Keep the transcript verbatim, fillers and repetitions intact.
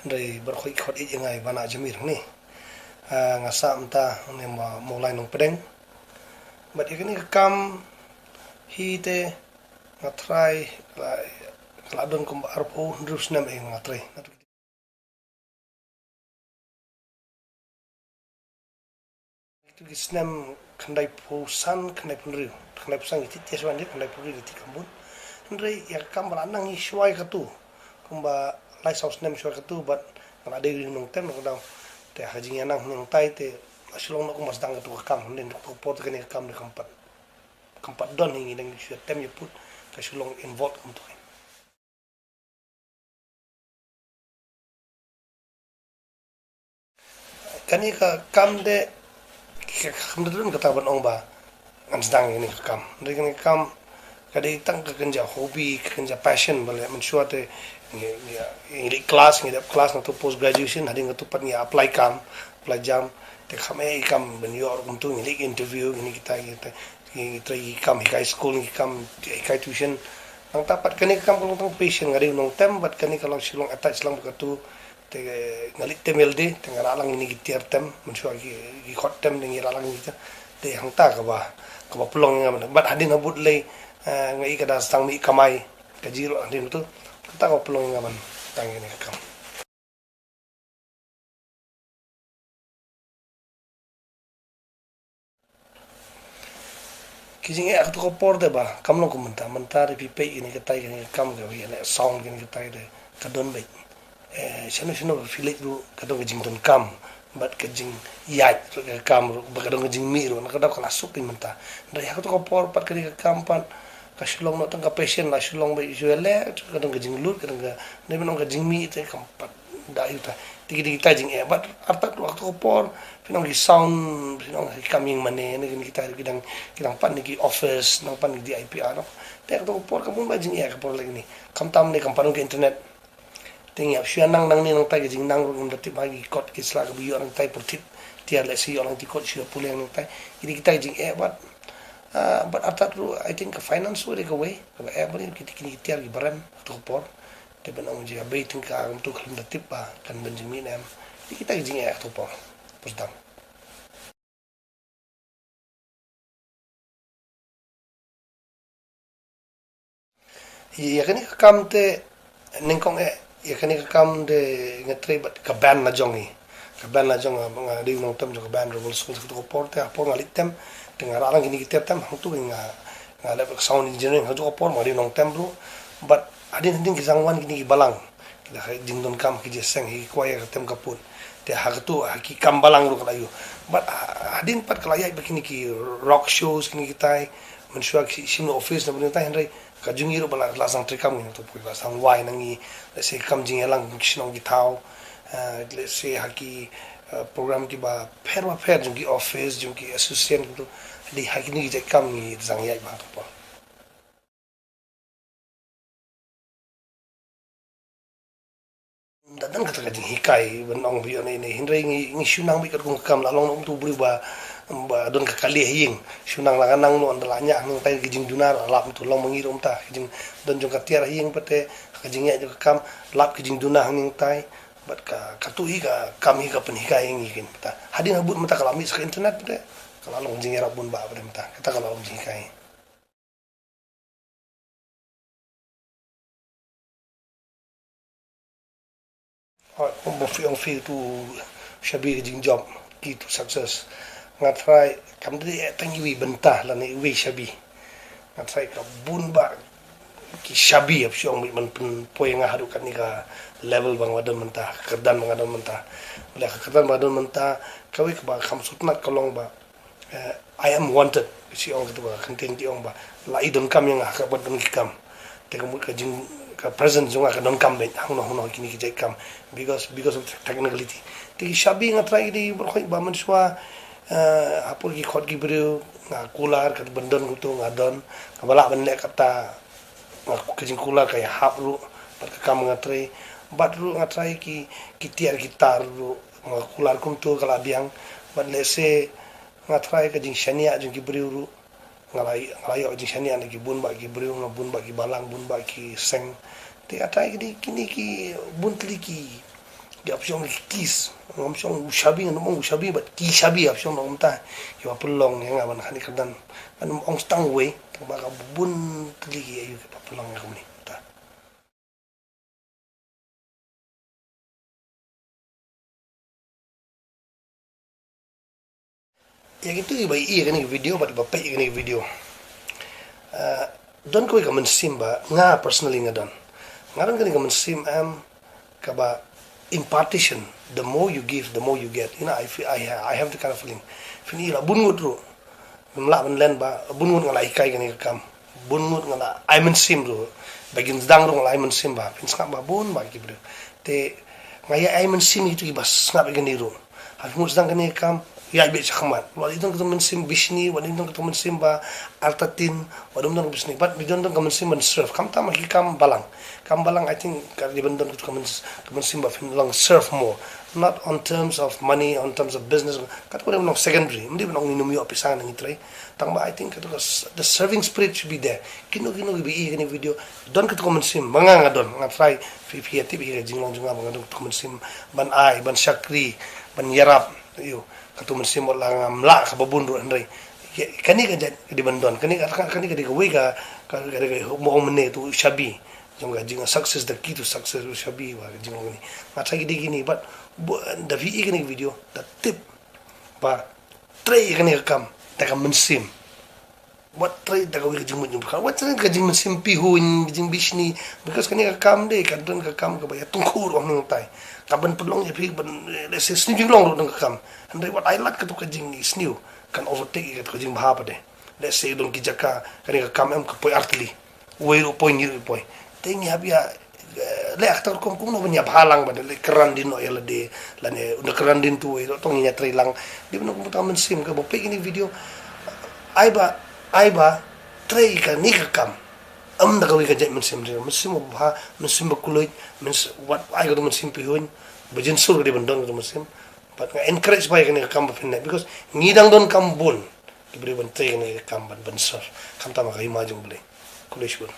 Hynrei baroh ki khot ïeit ïa nga ba na Jamir hangne. Ah, nga sah mynta hangne Mawlai Nongpdeng. Bad ïa kane ka kam hi te nga trai, la, la don kumba arphew hynriew snem ïa nga trai. Kitu ki snem khyndaiphew san, khyndaiphew hynriew. Khyndaiphew san ki thied shuwa, khyndaiphew hynriew ki thied kham bun. Hynrei ïa ka kam ba la nang hi shuwa ïa katu, kumba lai saw snem shuwa ïa katu, bad nga la dei u nongtem noh ka daw. Te ha ka jingïalang nangtai te la shu long noh kumba sdang katu ka kam, hynrei naduh kato ka por te kane ka kam te kam pat, kam pat don hi, ngi dang shu ïatem ïaput, ka shu long involved kumto. Kane ka kam te ka kam te don kata ban ong ba ngan sdang ïa kane ka kam. Hynrei kane ka kam ka dei tang ka kynja hobby, ka kynja passion, ba leh mynshuwa te ngi, ngi, ngi leit klas, ngi dep klas na tu post graduation, hadien katu pat ngi apply kam, apply jam. Te kham eh i kam ban ïoh ruh kumtu, ngi leit interview, ngi kita, ngi kita, ngi trei ki kam hikai skul, ngi kam hikai tuition. Nangta pat kane ka kam ka long tang passion, nga dei u nongtem, bad kane ka long shu long attach lang bad katu. Te nga leit tem ïalade, te nga rah lang ïa kine ki tiar tem, mynshuwa ki, ki khot tem, te ngi rah lang ïa kita. Te hangta kaba, kaba pynlong ïa nga ban, bad hadien habud lei, eh, nga i ka da sdang mih kamai, ka jingïaroh hadien tu. Hangta kaba pynlong ïa nga ban sdang ïa kane ka kam. Ki jingeh ha kato ka por te ba kam long kum mynta, mynta te phi peit kine kitai, kine ki kam kaba ïaleh sound, kine kitai te ka don beit. Eh, shano shano ba phi leit ruh ka don ka jingdonkam bad ka jingïaid ruh ka kam ruh, bad ka don ka jingmih ruh, na ka daw ka la suk kane mynta. Hynrei ha kato ka por pat kane ka kam pat ka shu long noh tang ka passion, la shu long beit, shu ïaleh, ka don ka jinglut, ka don ka, ne ban ong ka jingmih te kam pat da ïa uta. Te ki dei kita jingeh. Bad artat ruh ha kato ka por, phin ong ki sound, phin ong ki kam ïing mane, ne kine kita ruh ki dang, ki dang pan ne ki office, dang pan ne ki D I P R. Te ha kato ka por ka bun ba jingeh ka por leh kine. Khamtam ne kam pat don ka internet. Te ngi hap shu ïa nang nangne nangtai, ka jingnang ruh ngim da tip ha ki kot ki sla kaba ïoh nangtai, pyrthit tiar lehse ïoh lang ki kot shu ïa pule nangtai. Ki dei kita ki jingeh bad, ah, bad artat ruh, I think ka finance ruh dei kawei kaba eh bad kine ki tiar kiba rem ha kato ka por. Te ban ong jia bei tyngka kumto khlem da tip ba kan don jingmih ne em. Te kita ki jingeh ha kato ka por. Pyrshang. Ïa kane ka kam te nyngkong eh, ïa kane ka kam te nga trei bad ka band la jong i. Ka band la jong nga, nga dei u nongtem jong ka band Rebel Song, ha kato ka por te ha por nga leit tem, te nga rah lang kine ki tiar tem, hangto nga, nga leh sound engineering, ha kato ka por nga dei u nongtem ruh. Bad hadien hadien ki sdang wan kine ki balang, ki la ka jingdonkam, ki jingseng, ki kwai ka tem ka put. Te ha kato, ha ki kam balang ruh ka la ïoh. Bad ha-, hadien pat ka la ïaid bad kine ki rock shows, kine kitai, mynshuwa ki shim office na bynta, hynrei ka jong ngi ruh ba la, la sdang treikam ngi na tu poi, ba sdang wai na ngi, lehse kam jingïalang ki shnong ki thaw, eh, lehse ha ki, eh, program kiba pher ba pher jong ki office, jong ki association, tu. Dei ha kine ki jait kam ngi sdang ïaid ba tu poi. Da don kata ka jinghikai ban ong ba ïoh ne ne, hynrei ngi, ngi shu nang beit katkum ka kam, la long noh kumto u briew ba, ba don ka kali ha ïing. Shu nang la ka nang noh, ynda la ñiah nangtai ka jingduna la lap kumto, long ma ngi ruh kumta, ka jingdon jong ka tiar ha ïing pat te, ka jingïaid jong ka kam, lap ka jingduna ha nangtai. Bad ka, kato hi ka kam hi ka pynhikai ïa ngi kein pat te. Hadien habud mynta ka la mih sa ka internet pat te, ka la long jingïarap bun bah pat te mynta, kata ka la long jinghikai. Hooid, kumba phi ong phi tu shabi ka jingjop, key to success. Nga tharai kam dei tang iwei i bynta lane iwei i shabi. Nga tharai ka bun bah ki shabi hap shu ong beit ban pynpoi ïa nga haduh katne ka level ba nga don mynta, ka kyrdan ba nga don mynta. Bad ka kyrdan ba nga don mynta, kawei kaba kham sngewtynnat ka long ba eh, I am wanted. Shi ong kata ba, ka ktien ki ong ba la i donkam ïa nga ha kaba don ki kam. Te ka mut ka jing, ka presence jong nga ka donkam beit hangno hangno kine ki jait kam, because, because of technicality. Te ki shabi nga tharai ki dei baroh ba mynshuwa, eh, ha por ki khot ki briew, nga kular, kata ban don kumto nga don, kaba lah ban leh kata, nga, ka jingkular ka ïahap ruh bad ka kam nga trei. Bad ruh nga tharai ki, ki tiar ki tar ruh nga kular kumto ka la biang. Bad lehse nga tharai ka jingshaniah jong ki briew ruh, nga la, nga la ïoh jingshaniah na ki bun bah ki briew, na bun bah ki balang, bun bah ki seng. Te nga tharai kine, kine ki bun tylli ki, Ki hap shong ki keys. Ngam shong u shabi, ngam ong u shabi, but ki shabi hap shong na kumta. Ki ba pynlong ïa nga ban kane ka kyrdan. Ngam ong tang wei, tang ba ka bun tylli ki ïa u ki ba pynlong ïa kumne. Ta. Ïa kito kiba ïohi ïa kane ka video bad ba peit ïa kane ka video. Ah, don kawei ka mynsiem ba nga personally nga don. Nga don kane ka mynsiem em kaba impartation. The more you give, the more you get. You know, I feel, I, I have the kind of feeling. Phin ïohi la bun ngut ruh. Ngam lah ban len ba bun ngut nga la hikai kane ka kam. Bun ngut nga la ai mynsiem ruh. Ba kin sdang ruh nga la ai mynsiem ba phin sngap ba bun ba ki briew. Te nga ïa ai mynsiem ïa kito kiba sngap ïa kane ruh. Ha phi mut sdang kane ka kam, ïa bit shakhmat. Wat ïa don kato mynsiem bishni, wat ïa don kato mynsiem ba artatien, wat ïa don ka bishni. But ïa don don ka mynsiem ban serve. Khamtam ha ki kam balang. Kam balang, I think ka dei ban don kato ka myns-, ka mynsiem ba phin long serve more. Not on terms of money, on terms of business. Kato ka dei ban long secondary. Ym dei ban long ngi nym ïoh pisa na ngi trei. Tang ba I think kato ka s-, the serving spirit should be there. Kino kino kiba ïohi ïa kane ka video. Don kato ka mynsiem, ba nga nga don, nga try, phi, phi ïa tip ïa ka jinglong jong nga, ba nga don kato ka mynsiem, ban ai, ban shakri, ban ïarap, ïoh, kato ka mynsiem wat la ngam lah kaba bun ruh hynrei. Ïa, kane ka jait ka dei ban don, kane ka, ka, kane ka dei kawei ka, ka, ka dei ka, mo ong mynne tu shabi, jong ka jing success, the key to success u shabi, ba ka jinglong kane. Nga try ki dei kine, but, bu-, da phi ïohi kane ka video, da tip, ba, trei ïa kane ka kam, da ka mynsiem. Wat trei da kawei ka jingmut jingpyrkhat. Wat trei da ka jingmynsiem pihuiñ, ka jingbishni. Because kane ka kam de, ka don ka kam kaba ïa tyngkhuh ruh hangtai. Ka ban pynlong ïa phi, ban, eh, let's say, sniew jinglong ruh don ka kam. Hynrei wat ai lad kato ka jingsniew. Kan overtake ïa kato ka jingbha pat de. Let's say, don ki jaka, kane ka kam em ka poi artylli. Uwei ruh poi, ngi ruh poi. Te ngi hap ïa, eh, leh ha kata ka rukom kumno ban ïa bha lang ba da leh kyrdan dien noh ïa lade, lane unda kyrdan dien tu uwei ruh tang ïa trei lang. Dei ban kum kata ka mynsiem kaba peit kine ki video. Ai ba, ai ba, trei kane ka kam. Ym da kawei ka jait mynsiem, mynsiem ba bha, mynsiem ba kylluid, myns-, wat ai kata ka mynsiem pihuiñ, ba jingsur ka dei ban don kata ka mynsiem. But nga encourage ba ïa kane ka kam ba phin leh, because ngi dang don kam bun. Ki briew ban trei kane ka kam ban, ban serve. Khamtam ha ka hima jong U Blei. Khublei shibun.